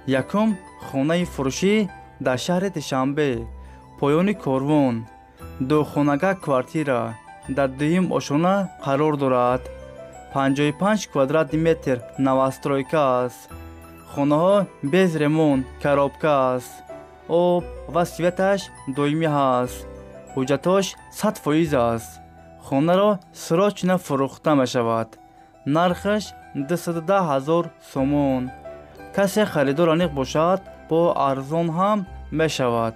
Якум хонаи фурӯшӣ дар шаҳри Душанбе, поёни корвон, духонага квартира дар дуюм ошона қарор дорад. 55 квадратный метр новостройка аст. Хонаҳо без ремонт, коробка аст. Об ва светаш доимӣ ҳаст. Ҳуҷҷатош 100% аст. Хонаро срочно фурӯхта мешавад. Нархаш 210 000 сомон. Касе харидор аниқ бошад, бо арзон ҳам мешавад.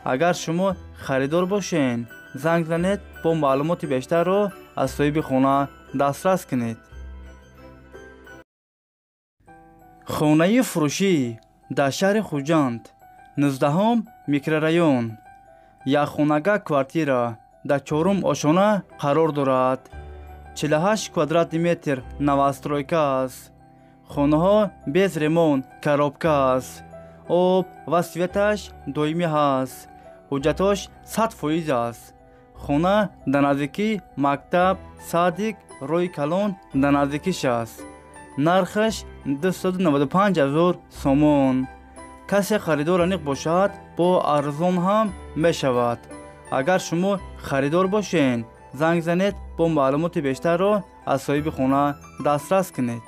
Агар шумо харидор бошед, занг занед, бо маълумоти бештарро аз соҳиби хона дастрас кунед. Хонаи фурӯшӣ дар шаҳри Хуҷанд, 19 микрорайон, якхонага квартира дар чорум ошона қарор дорад. 48 квадратный метр новостройка аст. Хонаҳо без ремонт, коробка аст. Об ва светаш доимӣ ҳаст. Ҳуҷҷатош 100% аст. Хона дар наздикии мактаб, садик, роҳи калон дар наздикиш аст. Нархаш 295 000 сомон. Касе харидор аниқ бошад, бо арзон ҳам мешавад. Агар шумо харидор бошед, занг занед, бо маълумоти бештарро аз соҳиби хона дастрас кунед.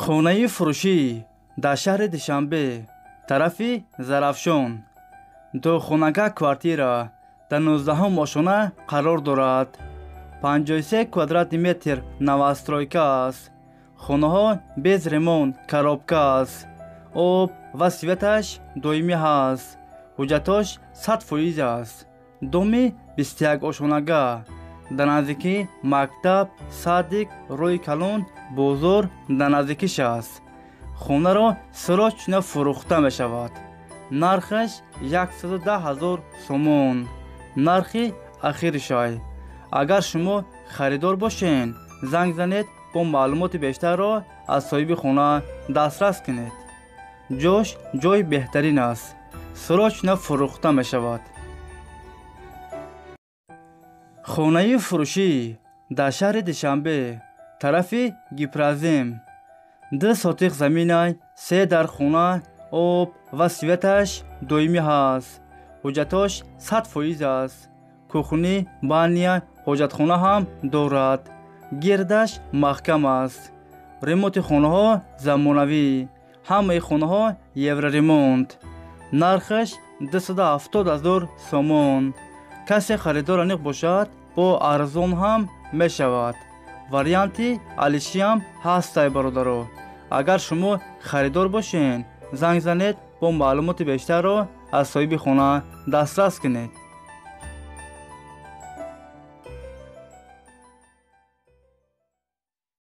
Хонаи фурӯшӣ дар шаҳри Душанбе, тарафи Зарафшон, духонага квартира дар 19 ошона қарор дорад. 53 квадратный метр новостройка аст. Хонаҳо без ремонт, коробка аст. Об ва светаш доимӣ ҳаст. Ҳуҷҷатош 100% аст. Доми 21 ошонага дар наздикии мактаб, садик, роҳи калон, бозор дар наздикиш аст. Хонаро срочно фурӯхта мешавад. Нархаш 110 000 сомон. Нархи ахиришай. Агар шумо харидор бошед, занг занед, бо маълумоти бештарро аз соҳиби хона дастрас кунед. Ҷош ҷои беҳтарин аст. Срочно фурӯхта мешавад. Хонаи фурӯшӣ дар шаҳри Душанбе, тарафи Гипразем, 2 сотиқ заминай, 3 дар хона, об ва светаш доимӣ ҳаст. Ҳуҷҷатош 100% аст. Кухни, баня, ҳоҷатхона ҳам дорад. Гирдаш маҳкам аст. Ремонти хонаҳо замонавӣ. Ҳамаи хонаҳо евроремонт. Нархаш 270 000 сомон. Касе харидор аниқ бошад, бо арзон ҳам мешавад. Варианти алишиам ҳастай, бародаро. Агар шумо харидор бошед, занг занед, бо маълумоти бештарро аз соҳиби хона дастрас кунед.